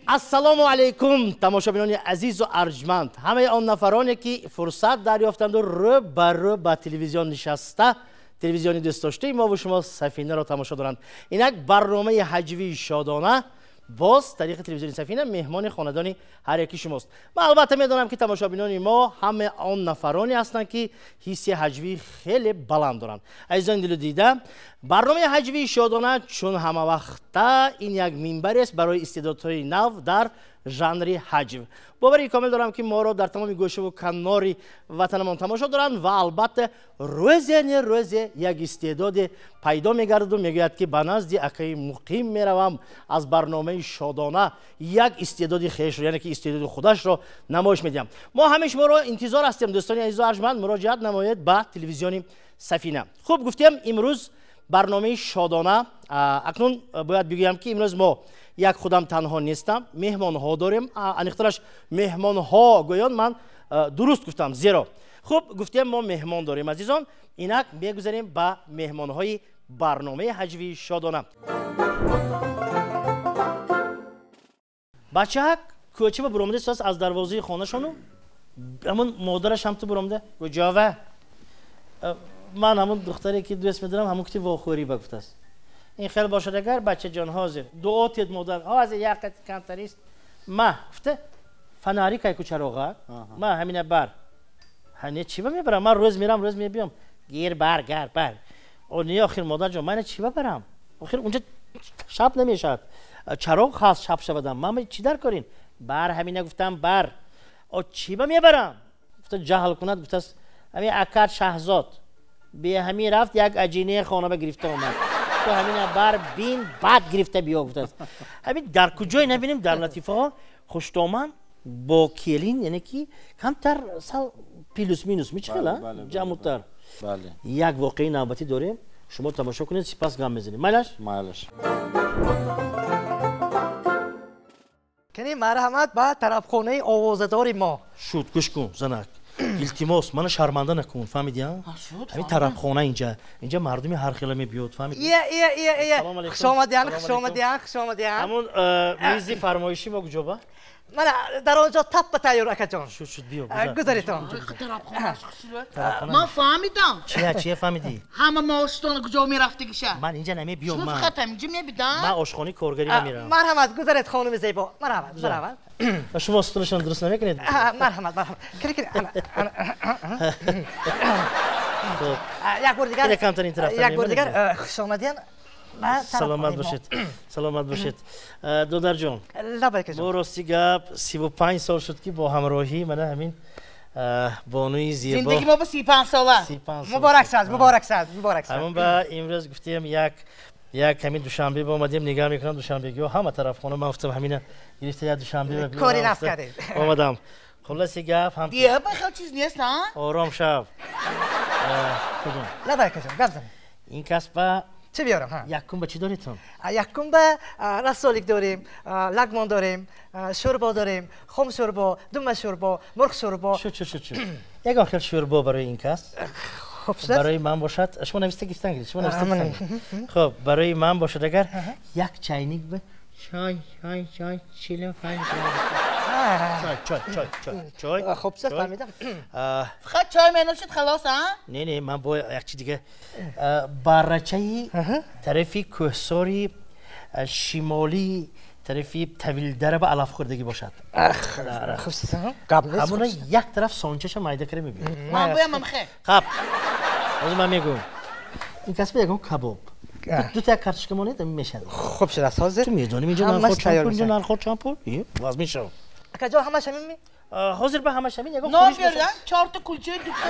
Ассалому алайкум, тамошобинони азизу арҷманд, ҳамаи он нафароне ки фурсат дарёфтанду рӯ ба рӯ ба телевизион нишаста телевизиони дӯстдоштаи мову шумо Сафинаро тамошо доранд. Инак барномаи ҳаҷвии шодона боз тариқи телевизиони Сафина меҳмони хонадони ҳар яки шумост. Ман албатта медонам, ки тамошобинони мо ҳама он нафароне ҳастанд, ки ҳисси ҳаҷвӣ хеле баланд доранд. Азизони дилу дида, барномаи ҳаҷвии шодона чун ҳамавақта ин як минбарест барои истеъдодҳои нав дар жанри ҳаҷв. Бовари комил дорам, ки моро дар тамоми гӯшаву канори ватанамон тамошо доранд ва албатта рӯзе не рӯзе як истеъдоде пайдо мегардаду мегӯяд, ки ба назди акаи Муқим меравам, аз барномаи шодона як истеъдоди хешро, яъне ки истеъдоди худашро намоиш медиҳам. Мо ҳамаи шуморо интизор ҳастем, дӯстони азизу арҷманд, муроҷиат намоед ба телевизиони Сафина. Хуб, гуфтем, имрӯз барномаи шодона. Акнун бояд бигӯям, ки имрӯз мо як худам танҳо нестам, меҳмонҳо дорем. Аниқтараш, меҳмонҳо гӯён ман дуруст гуфтам, зеро хуб гуфтем, мо меҳмон дорем. Азизон, инак мегузарем ба меҳмонҳои барномаи ҳаҷвии шодона. Бачаак кӯча ба буромада истодааст аз дарвозаи хонашону ҳамон модараш ҳам ту буромада: «Куҷова?» «Ман ҳамон духтаре, ки дӯст медорам, ҳамон кути вохӯрӣ ба», гуфтааст. «Ин хел бошад агар, бачаҷон, ҳозир дуо тед, модар, ҳозир як камтарист ма», гуфта, фонарик айку, чароға ма, ҳамина бар. «Не, чӣ ба мебарам? Ман рӯз мерам, рӯз мебиём». «Гир, бар, гар бар». «О, не, охир, модарҷон, ман чӣ ба барам? Охир унҷа шаб намешавад, чароғ ҳаст, шаб шавадам ман чӣ дар корин?» «Бар, ҳамина гуфтам, бар». «О, чӣ ба мебарам?» гуфта, ҷаҳл кунад, гуфтааст: «Ҳамин акат Шаҳзод бе ҳамин рафт, як аҷинаи хона ба гирифта омад, ту ҳамина бар, бин, баъд гирифта биё», гуфтааст. Ҳамин дар куҷое набинем, дар латифаҳо хуштоман бо келин, яъне ки камтар сал плюс минус мичхела ҷамъутар. Як воқеаи навбатӣ дорем, шумо тамошо кунед, сипас гам мезанем. Майлаш? Майлаш. Кани, марҳамат ба тарабхонаи овозадори мо. Шуд, гӯш кун, занак, илтимос, мана шарманда накун, фаҳмидӣ? Ҳамин тарабхона, инҷа мардуми ҳар хела мебиёд, фаҳмидӣ? Ия, ия, ия, ия, хушомадиян, хушомадиян, хушомадиян. Ҳамон мизи фармоиши мо куҷо ба? Мана дар он ҷо таппа тайёр, акаҷон. Шуд, шуд, биё. Гузаритон. Ман фаҳмидам. Чия, чия фаҳмидӣ? Ҳама маоштон куҷо мерафтагиша. Ман инҷа намебиём. Шумо фақат ҳаминҷо мебидан. Ман ошхонаи коргарӣ меравам. Марҳамат, гузаред, хонуми зебо, марҳамат, марҳамат. Ва шумо стулашон дуруст намекунед? Марҳамат, марҳамат, кини, кини. Як бор дигар, як бор дигар хушомадиян. Саломат бошед, саломат бошед, додарҷон. Мо, рости гап, 35 сол шуд, ки бо ҳамроҳӣ мана ҳамин бонуи зебо. Зиндагӣ мо ба 35 сола. Муборак шад, муборак шад, муборак шад. Ҳамон ба имрӯз гуфтем, як ҳамин Душанбе ба омадем, нигаҳ мекунам, душанбегиҳо ҳама тарафхона. Ман гуфтам, ҳамина гирифта як Душанбе кори нафт кардед. Омадам. Хулоси гап ҳам хел чиз нест. Ором шав. Лабай, акаҷон, гап занед. Ин кас ба чӣ биёрам? Якум ба чӣ доредтон? Якум ба рассолик дорем, лагмон дорем, шӯрбо дорем, хом шӯрбо, дума шӯрбо, мурғ шӯрбо. Шуд, шуд, шуд, шуд, ягон хел шӯрбо барои ин кас. Хуб. Барои ман бошад, шумо нависта гирифтан гиред, шумо нависта. Хуб, барои ман бошад агар, як чайник ба чой, чой, чой, 45, чой, чой, чой, чой, чой. Хуб, фаҳмидам. Фақат чой менӯшед, халос? А не, не, ман бо як чи дига, баррачаи тарафи кӯҳсори шимолии тарафи Тавилдара ба алафхӯрдагӣ бошад. Ҳамона як тараф сончаша майда кара мебиёд. Ман боям амхе. Қап, ҳозир ман мегӯям, ин касба ягон кабоб, дута як картошка монед, мешавад. Хуб шудааст, ҳозир. Ту медонӣ, инҷо нархҳо чанд пул, инҷо нархҳо чанд пул, ваз мешавад. Акаҷон, ҳамаш ҳамин ми? Ҳозир ба ҳамаш ҳамин, ягон нон биёрдан, чорта кулча, дута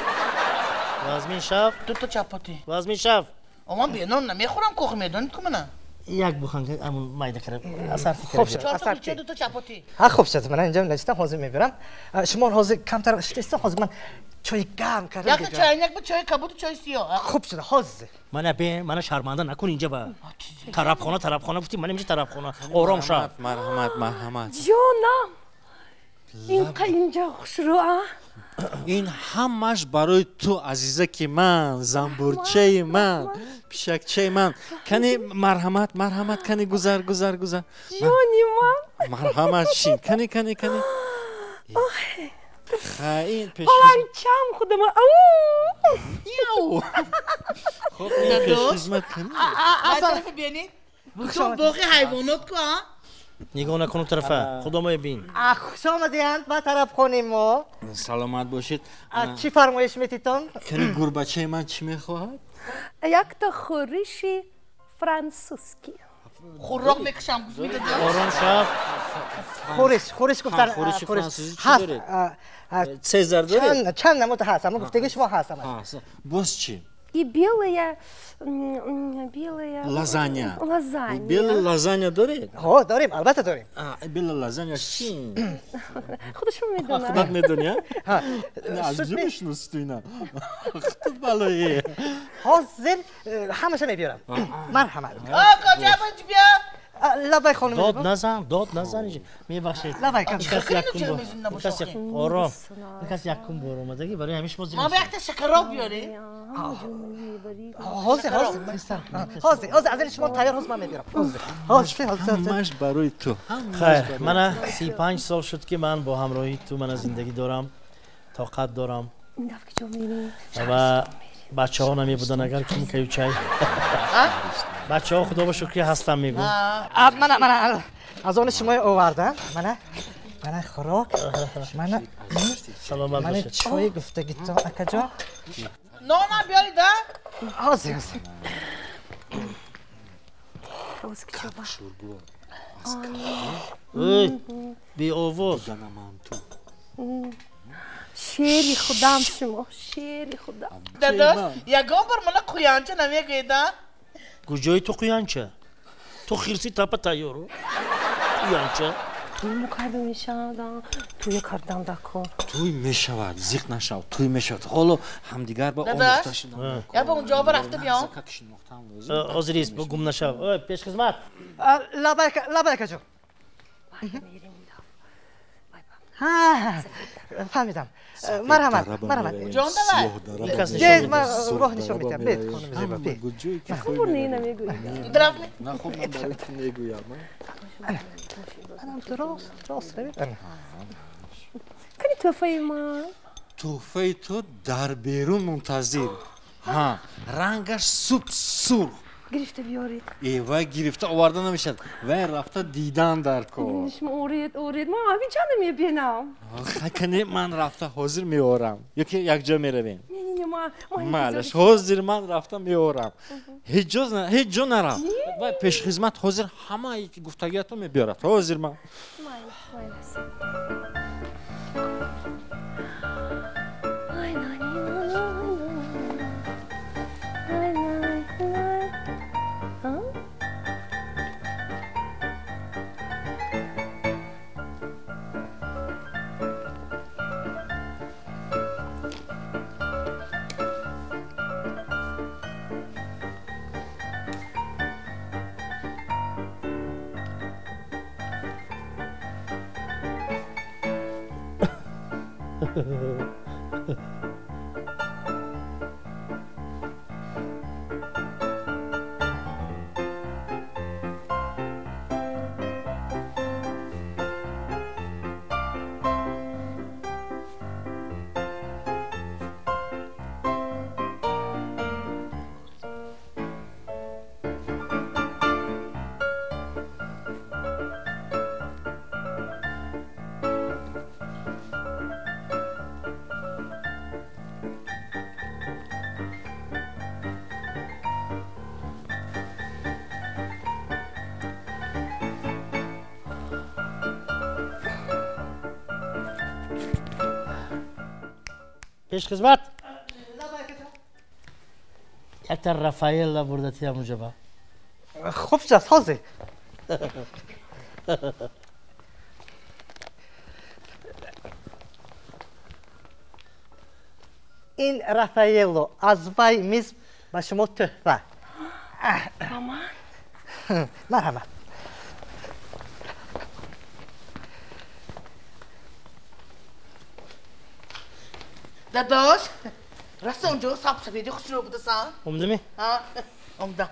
вазмин шав. Дута чапоти. Вазмин шав. Ман бенон намехӯрам, кохи медонед ку мана. Як буханка амун майда кара асарти. Хуб шуд. Чорта кулча, дута чапоти. Ҳа, хуб шуд, мана инҷо навиштам, ҳозир мебарам. Шумо ҳозир камтар шитестам, ҳозир ман чои гарм кардам. Якта чайник бу чои кабуду чои сиёҳ. Хуб шуд, ҳозир. Мана бе, мана шарманда накун. Инҷа ба тарабхона, тарабхона гуфти, ман инҷа тарабхона, ором шав. Марҳамат, марҳамат. Ҷонам, инқа инҷа хушрӯ, а? Ин ҳамаш барои ту, азизаки ман, занбурчаи ман, пишакчаи ман. Кани марҳамат, марҳамат, кани гузар, гузар, гузар. Ҷони ман. Марҳамат, шин. Кани, кани, кани. Ин пеш Паланчам худама. Яу. Хоб, ин пешхизмат кани. Тарафи бинед. Бутун боғи ҳайвонот ку, а? Нигоҳ накун тарафа, худо бин. Хуш омадед ба тарафхонаи мо. Саломат бошед. Чӣ фармоиш метитон? Кани гурбачаи ман чӣ мехоҳад? Якта хӯриши франсузский. Хӯрок мекушам, гуфт. Ором шав. Хӯриш, хӯриш гуфтан. Хӯриши франсузӣ чӣ доред? Цезар доред? Чанд намуд ҳаст, аммо гуфтаги шумо ҳаст. Боз чӣ? И белая, белая... Лазанья. Лазанья. Белая лазанья доред? Ҳо, дорем, албатта дорем. Белая лазанья чӣ? Худашон медонад. Худат медонӣ, а? Аз ҷо мешиносӣ ту ина? Худат балое. Ҳозир ҳамаша мебиёрам. Марҳамат. Коча биё. Лабай хонум. Дод назан, дод назан. Мебахшед. Лабай. Кас ором. Кас якум бор омадаги, барои ҳамиш мо Ма якта шакароб биёрем. Ҳозир, ҳозир. Ҳозир, ҳозир, аз ин шумо тайёр, ҳозир ман мебиёрам. Ҳозир. Ҳозир, ҳозир. Ҳамаш барои ту. Хайр, мана 35 сол шуд ки ман бо ҳамроҳии ту мана зиндагӣ дорам, тоқат дорам. Ва бачаҳо намебуданд агар ким каю чай. Бачаҳо худо ба шукри ҳастам мегӯм. Мана, мана аз они шумо овардам. Мана, мана хӯрок. Мана саломат бошед. Мана чой гуфтагитон акаҷон. Нона биёред, а? Ҳозир, ҳозир. Эй, беовоз. Шери худам шумо, шери худам. Дадош, ягон бор мана қуянча намегӯед, а? Куҷои ту қуянча? Ту хирси тапа тайёру. Қуянча. Туй мукарда мешавад, туй кардан дако. Туй мешавад, зиқ нашав, туй мешавад. Ҳоло ҳамдигар ба омӯхта шудан. Я ба унҷо ба рафта биём. Ҳозир ист, гум нашав. Ой, пешхизмат. Лабай, лабай акаҷон. Фаҳмидам. Марҳамат, марҳамат. Ҷон давай. Ман роҳ нишон медиҳам. Бед, хонум зебо, бед. Хуб не намегӯед. На, хуб ман барои ту мегӯям. Анам рост, рост равед. Кани тӯҳфаи ман? Тӯҳфаи ту дар берун мунтазир. Ҳа, рангаш суп сурх. Гирифта биёред. Э, вай гирифта оварда намешавад. Вай рафта дидан дар кор. Шумо оред, оред. Ман ҳамин чанда мебинам. Кане ман рафта ҳозир меорам. Ё ки якҷо меравем? Не, не, не, ман Малаш, ҳозир ман рафта меорам. Ҳеҷ ҷо, ҳеҷ ҷо нарав. Вай пешхизмат ҳозир ҳамаи гуфтагиятро мебиёрад. Ҳозир ман. Майлаш, майлаш. Пешхизмат. Якта Рафаэлла бурда тиям унҷа. Хуб шуд, ҳозир. Ин Рафаэлло аз вай миз ба шумо тӯҳфа. Ба ман? Марҳамат. Дадош, раста онҷо сабсафеди хушрӯ будасан. Омдами? Ҳа, омдам.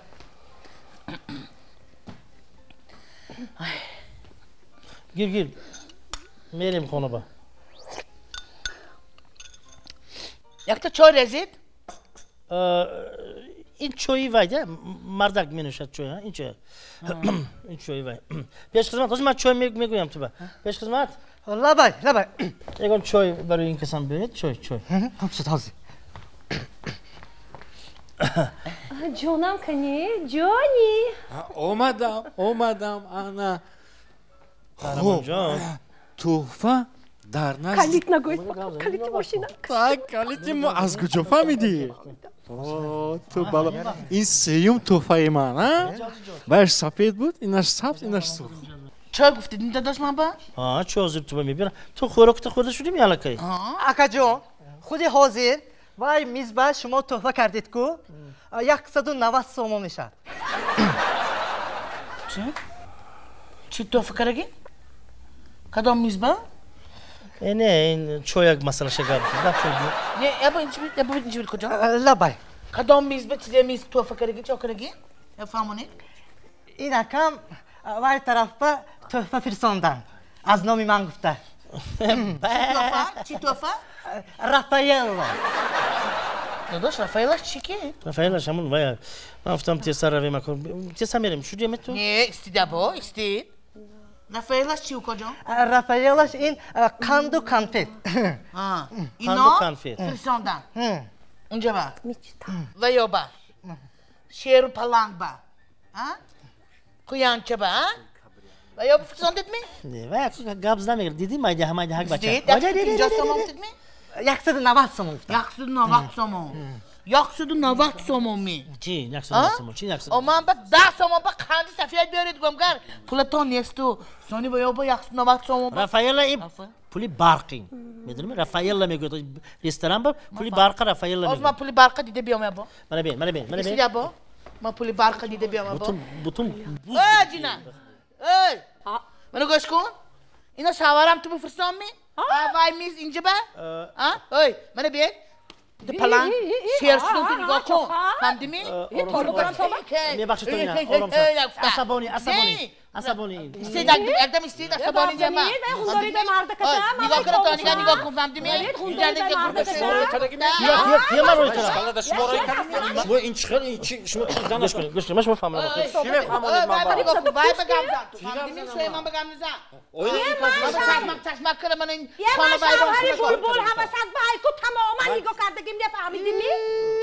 Гир, гир. Мерем хонаба. Якта чой резид? Ин чои вай, да? Мардак менӯшад чой, ин чой. Ин чои вай. Пешхизмат, ҳозир ман чой мегӯям туба. Пешхизмат? Лабай, лабай. Ягон чой барои ин касам биёред, чой, чой. Ҳозир, ҳозир. Ҷонам кани, ҷони. Омадам, омадам, ана. Қаҳрамонҷон. Туҳфа дар назди Калит нагӯед, фақат калити мошина. Так, калити мо аз куҷо фаҳмидӣ? Ту бало. Ин сеюм туҳфаи ман, а? Баяш сафед буд, инаш сабз, инаш сурх. Чой гуфтед, дадош ман ба? Ҳа, чой ҳозир туба мебиёрам. Ту хӯрокта хӯрда шудӣ аллакай? Акаҷон, худи ҳозир вай мизба шумо туҳфа кардед ку 190 сомон мешавад. Чӣ? Чӣ туҳфа кардагӣ? Кадом мизба? Не, ин чой як масъалаша гап. Гап чой биё. Не, ябо инчи бит, ябо инчи бит куҷо? Лабай. Кадом мизба чизе миз туҳфа кардагӣ, чо кардагӣ? Фаҳмонед? Ин акам вай тарафба туҳфа фирсондан. Аз номи ман гуфта. Туҳфа? Чӣ туҳфа? Рафаэлло. Дадош, Рафаэлаш чӣ ки? Рафаэлаш ҳамон вай. Ман гуфтам тезтар равем акун. Тезтар мерем. Шудем ту? Не, истида бо, истид. Рафаэлаш чӣ укаҷон? Рафаэлаш ин қанду конфет. Ино фирсондан. Унҷа ба. Ва ё ба. Шеру паланг ба. Қуянча ба. Ва ё фирсондед ми? Не, вай гап намегирад. Дидӣ майда майда ҳак бача. Дидӣ сомон гуфтед ми? 190 сомон гуфтам. 190 сомон. 190 сомон ми? Чӣ 190 сомон? Чӣ 190? О ман ба 10 сомон ба қанди сафед биёред гумгар. Пулатон несту. Сони ва ё ба 190 сомон. Рафаэлла ин пули барқи. Медонӣ Рафаэлла мегӯяд ресторан ба пули барқа Рафаэлла мегӯяд. Оз ман пули барқа дида биём ябо. Мана бин, мана бин, мана бин. Ябо. Ман пули барқа дида биём ябо. Бутун бутун. Эй ҷина. Эй. Мана гӯш кун. Ино шаварам ту бифирсон ми? Вай миз инҷа ба? Ой, мана бин. Паланг шер шудум ту нигоҳ кун. Фаҳмидӣ ми? Мебахшед то ина, ором шав. Асабонӣ, асабонӣ, асабонӣ. Истед, якдам истед, асабонӣ ҷама. Нигоҳ кун то нигоҳ, нигоҳ кун, фаҳмидӣ ми? Кия ман рӯй кардам? Шумо рӯй кардам? Шумо ин чӣ хел, ин чӣ, шумо чӣ зан Гӯш кунед, гӯш кунед, ман шумо фаҳмидам. Чӣ мефаҳмонед ман ба? Нигоҳ кун, вай ба гап зан. Ту фаҳмидӣ ми? Шумо ман ба гап назан. Чашмак кара ман ин хона вайрон шавҳари булбул ҳавасат ба айку тамоман нигоҳ кардагим не, фаҳмидӣ ми?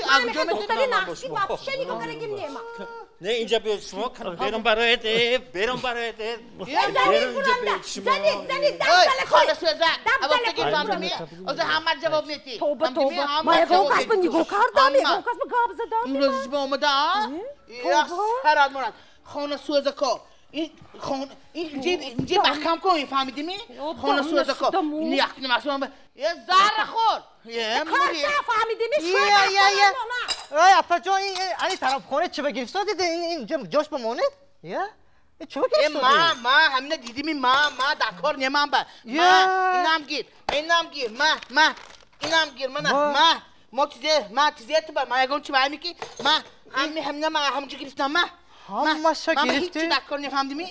Ман мехоҳам духтари нақши вообще нигоҳ кардагим не ма. Не, инҷа биёед шумо, берун бароед, берун бароед. Занид буранда, занид, занид, Оза ҳама ҷавоб метӣ. Тоба, тоба. Ман ягон кас ба нигоҳ кардам, ягон кас ба гап задам. Имрӯз ба омада, а? Сарат морад. Хона сӯзако. Ин хон инҷи маҳкам кун, фаҳмидӣ ми? Хона сӯзако. Ин як намасум. Е зарра хӯр. Е мури. Фаҳмидӣ ми? Я, я, я. Ай, апаҷон, ин ани тарафхона чӣ ба гирифто дида? Ин ҷош ба монед? Я? Чӣ ба гирифто? Ма, ма, ҳамина дидӣ ми? Ма, ма, дар кор немам ба. Ма, инам гир, инам гир, ма, ма, инам гир, мана, ма. Мо чизе, ма чизе ту ба, ма ягон чӣ вай мики? Ма, ҳами ҳамина ма ҳамҷо гирифтам, ма. Ҳамаша гирифтӣ? Ҳеҷ дар кор нефаҳмидӣ ми?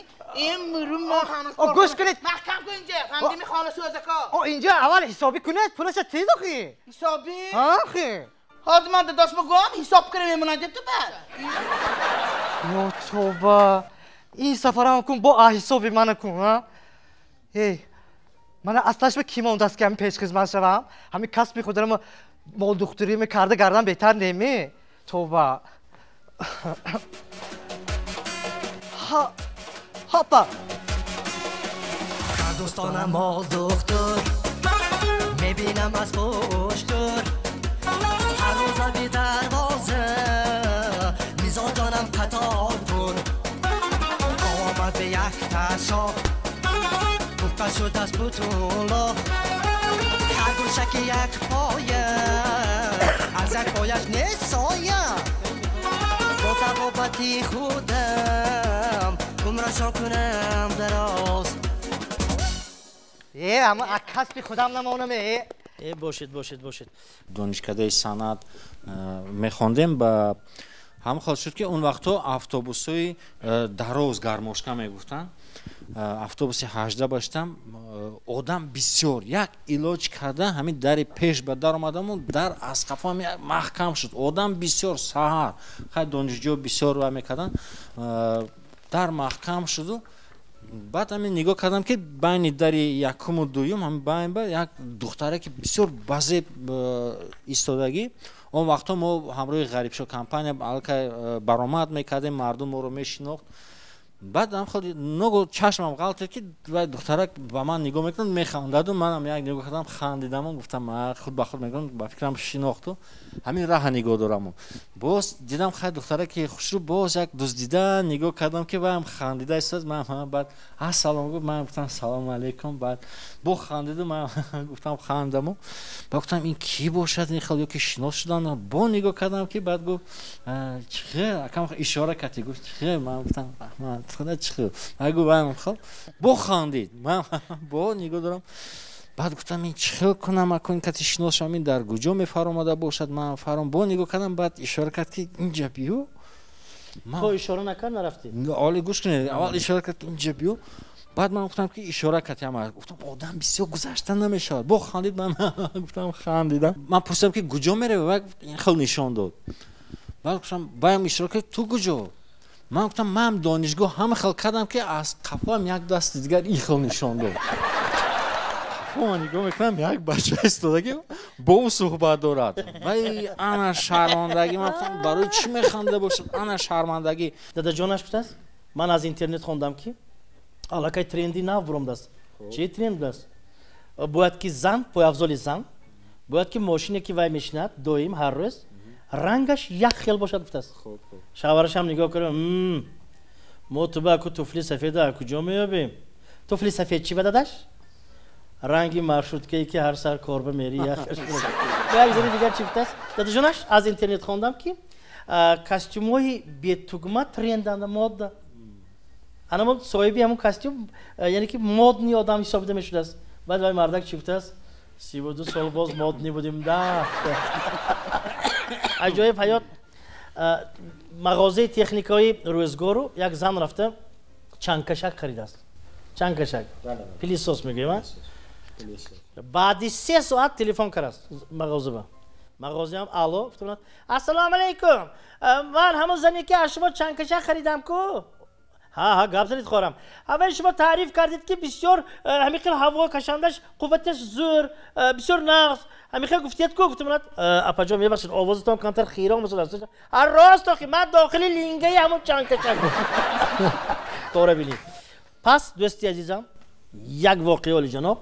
Имрӯ мо ҳама О, гӯш кунед. Маҳкам кун инҷа, фаҳмидӣ ми хона сӯзако? О, инҷа аввал ҳисобӣ кунед, пулаша тез охи. Ҳисобӣ? Охи. Ҳозир ман дадош бигӯям, ҳисоб кунем мемонад ту ба. Ё тоба. Ин сафарам кун бо ҳисоби мана кун, а? Эй, мана аслаш ба ки мондааст ки ҳамин пешхизмат шавам? Ҳамин касби хударо молдухтурӣ карда гардан беҳтар неми? Тоба. Хопа. Дӯстонам молдухтур мебинам аз пуштур, ҳар рӯза би дарвоза мизоҷонам қатор пур. Омад ба якта шоҳ, пухта шуд аз бутун лоҳ. Харгӯшаки як поя, аз як пояш нест соя. Бо табобати худам умрашон кунам дароз. Е, ама аз касби худам намонам, е. Бошед, бошед, бошед. Донишкадаи санъат мехондем, ба ҳамин хол шуд, ки он вақтҳо автобусҳои дароз гармошка мегуфтанд. Автобуси 18 баштам, одам бисёр, як илоҷ карда ҳамин дари пеш ба дар омадаму дар аз қафо маҳкам шуд. Одам бисёр, саҳар хай донишҷӯ бисёр ва мекарданд, дар маҳкам шуду. Баъд ҳамин нигоҳ кардам, ки байни дари якуму дуюм, ҳамин байн ба як духтаре, ки бисёр базеб истодагӣ. Он вақтҳо мо ҳамроҳи Ғарибшо компания аллакай баромад мекардем, мардум моро мешинохт. Баъд ногоҳ чашмам ғалтид, ки вай духтарак ба ман нигоҳ мекунад, механдаду. Манам як нигоҳ кардам, хандидаму гуфтам, худ ба худ мегӯям, ба фикрам шинохту ҳамин раҳа нигоҳ дораму. Боз дидам, хай, духтараки хушрӯ, боз як дуздида нигоҳ кардам, ки вайам хандида истод. Ман баъд ассалом гуфт, ман гуфтам салому алейкум. Баъд бо хандиду, ман гуфтам, хандаму. Баъд гуфтам, ин кӣ бошад, ин хел ё ки шинос шудан. Бо нигоҳ кардам, ки баъд гуфт, чихел, акам ишора кард, гуфт чихел. Ман гуфтам, раҳмат, худа, чихел. Ман гуфт, вайам хел бо хандид, ман бо нигоҳ дорам. Баъд гуфтам, ин чӣ хел кунам, акун кати шинос шавам, ин дар куҷо мефаромада бошад. Ман фаром бо нигоҳ кардам, баъд ишора кард, ки инҷа биё. То ишора накард, нарафтӣ? Оли, гӯш кунед, аввал ишора кард, ки инҷа биё. Баъд ман гуфтам, ки ишора кард, яма гуфтам, одам бисёр, гузашта намешавад. Бо хандид, ман гуфтам, хандидам. Ман пурсидам, ки куҷо меравӣ? Вай ин хел нишон дод. Баъд гуфтам, ваям ишора кард, ту куҷо? Ман гуфтам, ман донишгоҳ. Ҳама хел кардам, ки аз қафоам як дасти дигар ин хел нишон дод. Ман нигоҳ мекунам, як бача истодагӣ, бо ӯ суҳбат дорад. Вай, ана шармандагӣ! Ман гуфтам, барои чӣ механда бошад? Ана шармандагӣ! Дадаҷонаш гуфтааст, ман аз интернет хондам, ки аллакай тренди нав буромдааст. Чи тренд будааст? Бояд ки зан, пойафзоли зан бояд ки мошине, ки вай мешинад, доим ҳар рӯз рангаш як хел бошад, гуфтааст. Шаварашам нигоҳ кардам, мо туба аку туфли сафеда куҷо меёбем? Туфли сафед чӣ ба, дадаш? Ранги маршруткае, ки ҳар сар корба мери, як зани дигар чӣ гуфтааст? Дадаҷонаш, аз интернет хондам, ки костюмҳои бетугма тренданда, мода. Анамо соҳиби ҳамун костюм, яъне ки модный одам ҳисобида мешудааст. Баъд вай мардак чӣ гуфтааст? 32 сол боз модный будем да. Аҷоиб ҳаёт. Мағозаи техникаи рӯзгору як зан рафта чангкашак харидааст. Чангкашак, пылесос мегӯем. Баъди 3 соат телефон кардааст мағозаба. Мағозаам алло, ассалому алайкум, ман ҳамон зане, ки аз шумо чангкашак харидам ку. Ҳа, ҳа, гап занед, хорам. Аввал шумо таъриф кардед, ки бисёр ҳамин хел ҳаво кашандаш қувваташ зӯр, бисёр нағз, ҳамин хел гуфтед ку. Гуфтам, апаҷон, мебахшед, овозатон камтар хирон масалан. Ҳа, рост, охи ман дохили лингаи ҳамон чангкашак тора бинед. Пас, дӯсти азизам, як воқеа, олиҷаноб,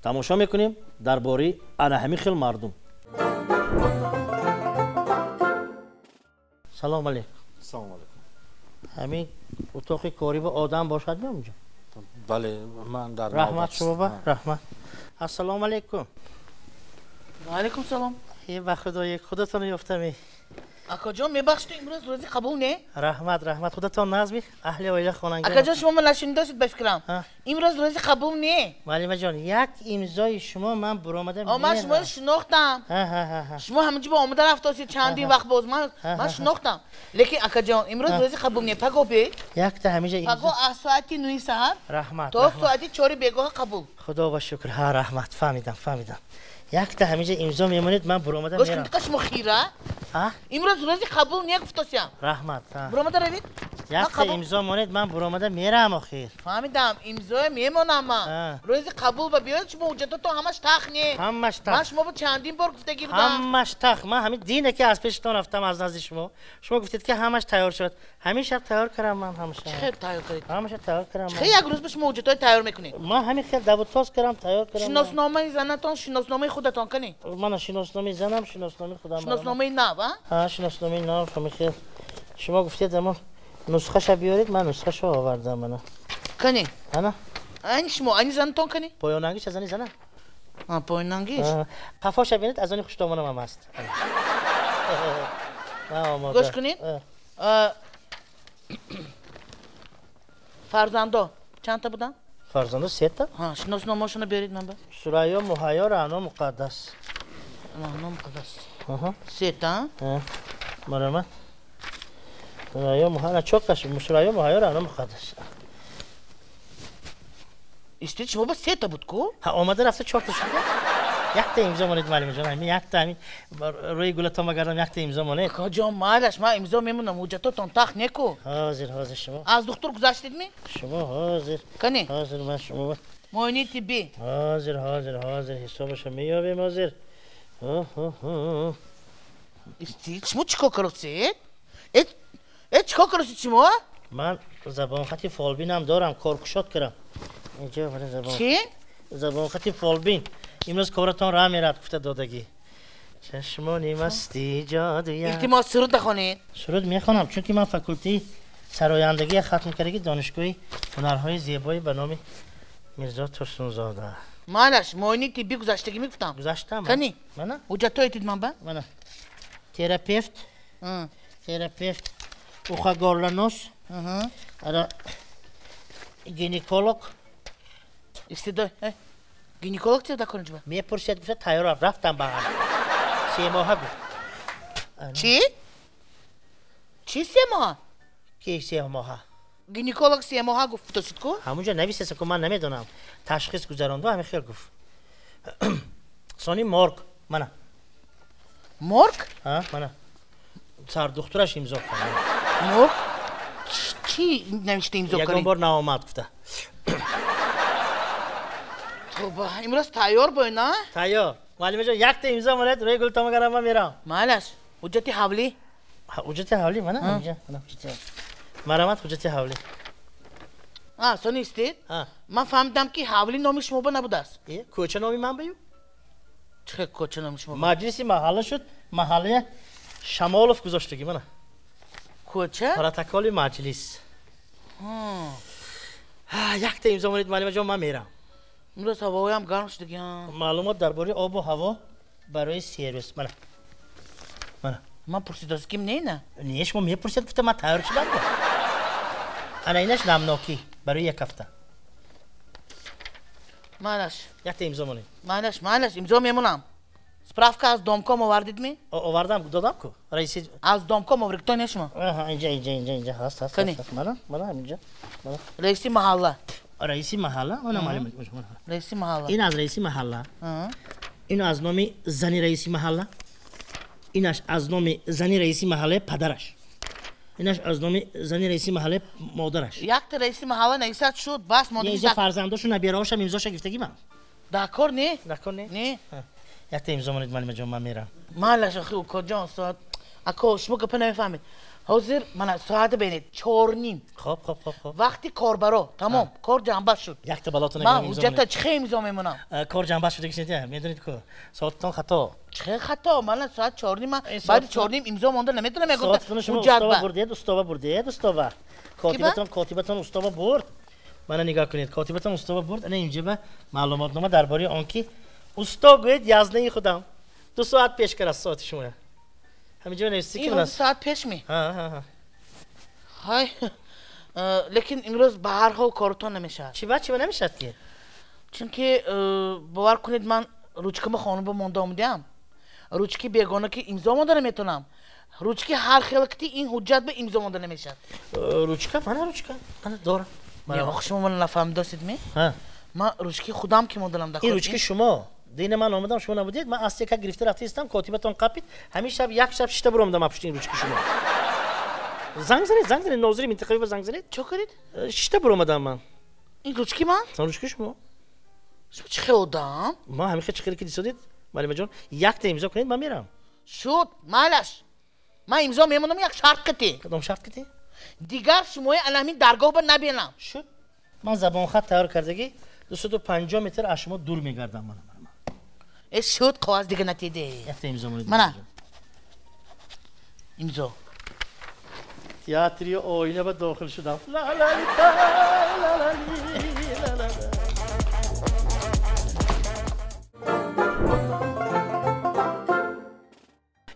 тамошо мекунем дар бораи ана ҳамин хел мардум. Салом алейкум. Салом алейкум. Ҳамин утоқи корӣ ба одам бошад меонҷо? Бале, ман дар Раҳмат шумо ба, раҳмат. Ассалому алейкум. Ваалайкум салом. Е, ба худои, худатон ёфтаме. Акаҷон, мебахшед, имрӯз рӯзи қабул не? Раҳмат, раҳмат. Худатон назми, аҳли оила, хонанга? Акаҷон, шумо ма нашунидасид, ба фикрам. Имрӯз рӯзи қабул не. Муаллимаҷон, як имзои шумо, ман буромада. Ман шуморо шинохтам. Шумо ҳаминҷо ба омада рафтосид чандин вақт боз, ман шинохтам. Лекин, акаҷон, имрӯз рӯзи қабул не, паго бе. Якта ҳаминҷа. Паго аз соати 9-и саҳар раҳмат то соати 4-и бегоҳа қабул. Худо ба шукр. Ҳа, раҳмат, фаҳмидам, фаҳмидам. Якта ҳаминҷа имзо мемонед, ман буромада. Гӯш кунед, шумо хира, имрӯз рӯзи қабул не, гуфтосиям. Раҳмат. Буромада равед. Якта имзо монед, ман буромада мерам охир. Фаҳмидам, имзоя мемонам ман. Рӯзи қабул ба биёед, шумо ҳуҷҷатото ҳамаш тах не? Ҳамаш тах. Ман шумо бо чандин бор гуфтагӣ будам. Ҳамаш тах. Ман ҳамин дине, ки аз пешатон рафтам, аз назди шумо, шумо гуфтед, ки ҳамаш тайёр шуд. Ҳамин шаб тайёр кардам ман ҳамаша. Чӣ хел тайёр кардед? Ҳамаша тайёр кардам. Чӣ як рӯз ба шумо ҳуҷҷатҳои тайёр мекунед? Ман ҳамин хел давутоз кардам, тайёр кардам. Шиносномаи занатон, шиносномаи худатон кани? Мана шиносномаи занам, шиносномаи худам. Шиносномаи нав, а? Ҳа, шиносномаи нав. Ҳамин хел шумо гуфтед, амо нусхаша биёред, ман нусхаша овардам, мана. Кани? Ана. Ани шумо, ани занатон кани? Поёнангиш аз ани занам. Поёнангиш. Қафоша бинед, аз они хуштомонам ҳам аст. Гӯш кунед, фарзандо чандта буданд? Фарзандо сета? Ҳа, шиносномаашона беред ман ба. Сурайё, Муҳайё, Раъно, Муқаддас. Раъно, Муқаддас. Сета? Ҳа. Марҳамат. Сурайё, Муҳайё, чокаш, Сурайё, Муҳайё, Раъно, Муқаддас. Истед, шумо ба сета буд ку? Ҳа, омада рафта чорта шуд. Якта имзо монед, муаллимаҷон, ҳамин якта ҳамин рӯи гулатон багардам, якта имзо монед. Акаҷон, майлаш, ман имзо мемонам, ҳуҷҷатотон тахт неку. Ҳозир, ҳозир шумо. Аз духтур гузаштедми? Шумо ҳозир. Кани? Ҳозир ман шумо. Муоинаи тиббӣ. Ҳозир, ҳозир, ҳозир ҳисобашо меёбем ҳозир. Истед, шумо чӣ кор кардед? Э, чӣ кор кардед шумо? Ман забонхати фолбинам дорам, коркушод кардам. Инҷо мана забон. Чӣ? Забонхати фолбин. Имрӯз коратон раҳ мерад, гуфта додагӣ. Чашмони масти ҷодуя. Илтимос, суруд нахонед. Суруд мехонам, чунки ман факултаи сарояндагия хатм кардагӣ Донишгоҳи ҳунарҳои зебои ба номи Мирзо Турсунзода. Майлаш, муоинаи тиббӣ гузаштагӣ мегуфтам. Гузаштам. Кани? Мана? Ҳуҷҷатҳое дид ман ба? Мана. Терапевт. Терапевт. Ухо-горло-нос. Ара гинеколог. Истедой. Гинеколог чӣ дакор инҷо? Мепурсед, гуфта тайёр рафтам ба ҳам. 3 моҳа гуфт. Чӣ? Чӣ 3 моҳа? Ки 3 моҳа? Гинеколог 3 моҳа гуфт, футосид ку? Ҳамунҷо нависеса ку, ман намедонам. Ташхис гузаронду, ҳамин хел гуфт. Сони морг, мана. Морг? Ҳа, мана. Сардухтураш имзо кард. Морг? Чӣ навишта имзо кард? Ягон бор наомад гуфта. Тоба, имрӯз тайёр бой, на? Тайёр. Муаллимаҷон, якта имзо монед, рӯи гултома гарам, ман мерам. Майлаш, ҳуҷҷати ҳавлӣ? Ҳуҷҷати ҳавлӣ, мана, инҷа, мана ҳуҷҷати ҳавлӣ. Марҳамат, ҳуҷҷати ҳавлӣ. А, сони истед? Ман фаҳмидам, ки ҳавлӣ номи шумо ба набудааст. Э, кӯча номи ман баю? Чӣ кӯча номи шумо? Маҷлиси маҳалла шуд, маҳаллая Шамолов гузоштагӣ, мана. Кӯча? Протоколи маҷлис. Якта имзо монед, муаллимаҷон, ман мерам. Имрӯз ҳавоям гарм шудагӣ. Маълумот дар бораи обу ҳаво барои 3 рӯз. Мана. Мана. Ман пурсидост ким не на? Не, шумо мепурсед, гуфта ман тайёр шудам. Ана инаш намнокӣ барои 1 ҳафта. Майлаш. Якта имзо монед. Майлаш, майлаш, имзо мемонам. Справка аз домком овардид ми? Овардам, додам ку. Раиси аз домком овард, то не шумо? Аҳа, инҷа, инҷа, инҷа, инҷа ҳаст, ҳаст, ҳаст. Мана, мана инҷа. Мана. Раиси маҳалла. Раиси маҳалла? Она маълум. Раиси маҳалла. Ин аз раиси маҳалла. Ин аз номи зани раиси маҳалла. Инаш аз номи зани раиси маҳаллаи падараш. Инаш аз номи зани раиси маҳаллаи модараш. Якта раиси маҳалла нависад шуд, бас модар. Инҷа фарзандошу набираҳошам имзоша гирифтагӣ ман. Дакор не? Дакор не? Не. Якта имзо монед, муаллимаҷон, ман мерам. Майлаш, охи, укоҷон, соат. Ако, шумо гапа намефаҳмед. Ҳозир мана соата бинед, 4:30. Хоб, хоб, хоб, хоб. Вақти корбаро, тамом, кор ҷанбаз шуд. Якта балотон ман ҳуҷҷата чӣ хел имзо мемонам? Кор ҷанбаз шуд, дигар медонед ку? Соататон хато. Чӣ хел хато? Мана соат 4:30, ман баъди 4:30 имзо монда наметавонам, ягон ҳуҷҷат. Соататонро шумо устова бурдед, устова бурдед, устова. Котибатон, котибатон устова бурд. Мана нигоҳ кунед, котибатон устова бурд. Ана инҷа ба маълумотнома дар бораи он ки усто гӯед язнаи худам. 2 соат пеш кард аз соати шумо. Ҳаминҷо нависти ки ин соат пеш ми? Ҳа, ҳа, ҳа. Ҳай, лекин имрӯз ба ҳар ҳол корутон намешавад. Чӣ ба, чӣ ба намешавад ки? Чунки бовар кунед, ман ручкама хонума монда омадаам. Ручки бегона ки имзо монда наметавонам. Ручки ҳар хел ки ин ҳуҷҷат ба имзо монда намешавад. Ручка, мана ручка, мана дорам. Не, охи шумо мана нафаҳмидостед ми? Ҳа. Ман ручки худам ки монданам дар Ин ручки шумо. Дина ман омадам, шумо набудед, ман аз яка гирифта рафта истам, котибатон қапид, ҳамин шаб як шаб шишта буромадам аз пушти ин ручки шумо. Занг занед, занг занед, нозири минтақавӣ ба занг занед. Чо кардед? Шишта буромадам ман. Ин ручки ман? Ин ручки шумо. Шумо чӣ хел одам? Ман ҳамин хел чӣ хеле ки дисодед, муаллимаҷон, якта имзо кунед, ман мерам. Шуд, майлаш. Ман имзо мемонам як шарт кати. Кадом шарт кати? Дигар шумои ана ҳамин даргоҳ ба набинам. Шуд. Ман забонхат тайёр кардагӣ, 250 метр аз шумо дур мегардам ман. Э, шуд, қоғаз дига натиде. Якта имзо монед. Мана. Имзо. Театри оина ба дохил шудам.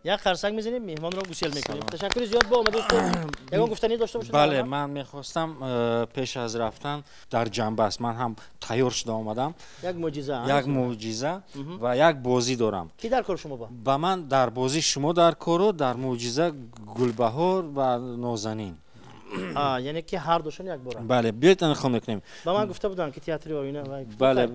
Як қарсак мезанем, меҳмонро гусел мекунем. Ташаккури зиёд бо омадед. Ягон гуфтанӣ дошта бошед? Бале, ман мехостам пеш аз рафтан дар ҷанбаст ман ҳам тайёр шуда омадам. Як мӯъҷиза. Як мӯъҷиза ва як бозӣ дорам. Ки дар кор шумо ба? Ба ман дар бозӣ шумо дар кору дар мӯъҷиза Гулбаҳор ва Нозанин. Яъне ки ҳар душон якбора. Бале, биёед интихоб мекунем. Ба ман гуфта буданд ки театри оина. Бале,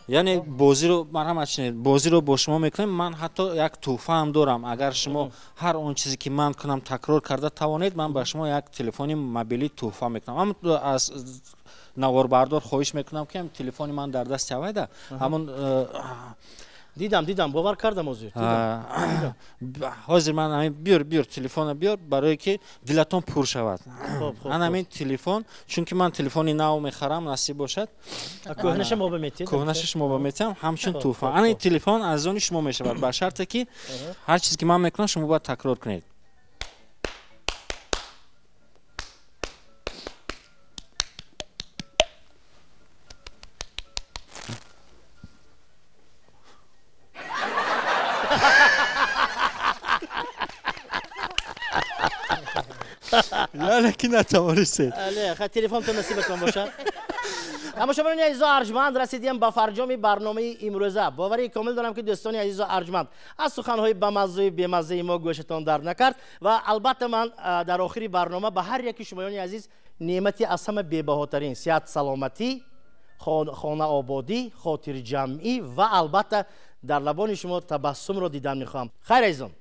яъне бозиро марҳамат чинед, бозиро бо шумо мекунем. Ман ҳатто як тӯҳфа ҳам дорам. Агар шумо ҳар он чизе ки ман кунам такрор карда тавонед, ман ба шумо як телефони мобилӣ тӯҳфа мекунам. Ҳам аз наворбардор хоҳиш мекунам ки телефони ман дар дасти авайда. Ҳамон дидам, бовар кардам ҳозир. Ҳозир ман ҳамин биёр телефона биёр, барое ки дилатон пур шавад. Ман ҳамин телефон, чунки ман телефони нав мехарам, насиб бошад. Кӯҳнаша мо ба метиҳед? Кӯҳнаша шумо ба метиҳам, ҳамчун тӯҳфа. Ана ин телефон аз они шумо мешавад, ба шарте ки ҳар чизе ки ман мекунам шумо бояд такрор кунед. Яъне ки натавонистед. Телефонтон насибатон бошад. Тамошобинони азизу арҷманд, расидем ба фарҷоми барномаи имрӯза. Боварии комил дорам ки дӯстони азизу арҷманд аз суханҳои бамаззаю бемаззаи мо гӯшатон дард накард ва албатта ман дар охири барнома ба ҳар яки шумоёни азиз неъмати аз ҳама бебаҳотарин сиҳат, саломатӣ, хонаободӣ, хотирҷамъӣ ва албатта дар лабони шумо табассумро дидан мехоҳам. Хайр азизон.